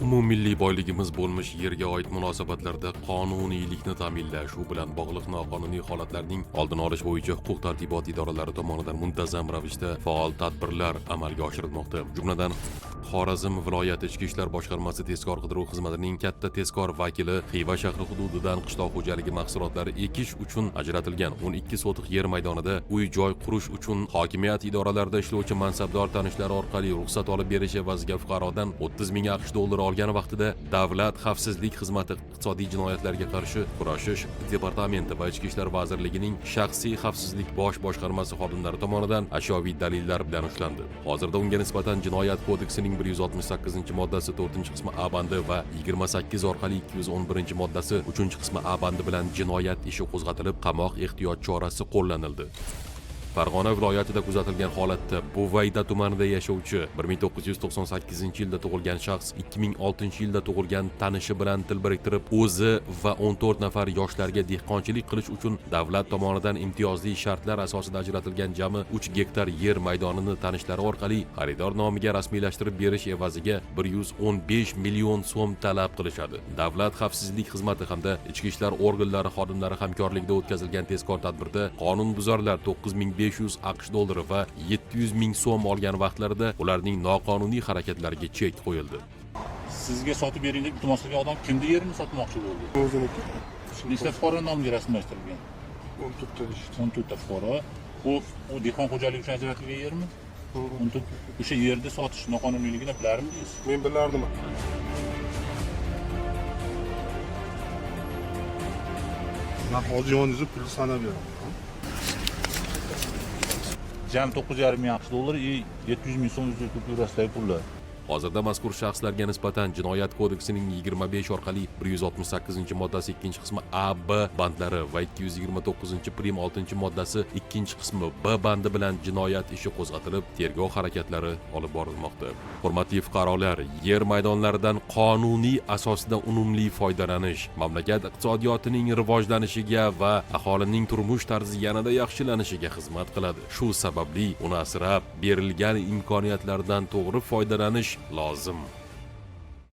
Umummilliy boyligimiz bo'lmish yerga oid munosabatlarda qonuniylikni ta'minlash, u bilan bog'liq noqonuniy holatlarning oldini olish bo'yicha huquq tartibot idoralari tomonidan muntazam ravishda faol tadbirlar amalga oshirilmoqda. Jumladan, Xorazm viloyati Ichki ishlar boshqarmasi tezkor qidiruv xizmatining katta tezkor vakili Xiva shahri hududidan qishloq xo'jaligi mahsulotlari ekish uchun ajratilgan 12 sotix yer maydonida uy-joy qurish uchun hokimiyat idoralarida ishlovchi mansabdor tanishlari orqali ruxsat olib berish evaziga fuqarodan 30 ming AQSh dollari olgan vaqtida Davlat xavfsizlik xizmati iqtisodiy jinoyatlarga qarshi kurashish departamenti va Ichki ishlar vazirligining shaxsiy xavfsizlik bosh boshqarmasi xodimlari tomonidan ashyoviy dalillar bilan ushlandi. Hozirda unga nisbatan Jinoyat kodeksining 168-moddasi 4-qismi A bandi va 28 orqali 211-moddasi 3-qismi A bandi bilan jinoyat ishi qo'zg'atilib, qamoq ehtiyot chorasi qo'llanildi. Farg'ona viloyatida kuzatilgan holatda Buvayda tumanida yashovchi 1998-yilda tug'ilgan shaxs 2006-yilda tug'ilgan tanishi bilan til biriktirib, o'zi va 14 nafar yoshlarga dehqonchilik qilish uchun davlat tomonidan imtiyozli shartlar asosida ajratilgan jami 3 gektar yer maydonini tanishlari orqali xaridor nomiga rasmiylashtirib berish evaziga 115 million so'm talab qilishadi. Davlat xavfsizlik xizmati hamda ichki ishlar organlari xodimlari hamkorligida o'tkazilgan tezkor tadbirda qonunbuzarlar 9500 AQSh dollari va 700 ming so'm olgan vaqtlarida ularning noqonuniy harakatlariga chek qo'yildi. Sizga sotib bering deb iltimos qilgan odam kimni yerini sotmoqchi bo'ldi? O'ziniki. Nechta fuqaro nomiga rasmiylashtirilgan? 14 ta deyishdi. 14 ta fuqaro. U dehqon xo'jaligi uchun ajratilgan yermi? 14 o'sha yerni sotish noqonuniyligini bilarmidingiz? Men bilardim. Man hozir yoningizda pulni sanab beraman. Jami 9,5 ming AQSh dollari и 700 ming so'm o'zbek kupyurasidagi pullar. Hozirda mazkur shaxslarga nisbatan Jinoyat kodeksining 25 orqali 168-moddasi 2-qismi A, B bandlari va 229 prim 6-moddasi 2-qismi B bandi bilan jinoyat ishi qo'zg'atilib, tergov harakatlari olib borilmoqda. Hurmatli fuqarolar, yer maydonlaridan qonuniy asosda unumli foydalanish mamlakat iqtisodiyotining rivojlanishiga va aholining turmush tarzi yanada yaxshilanishiga xizmat qiladi. Shu sababli uni asrab, berilgan imkoniyatlardan to'g'ri foydalanish lozim.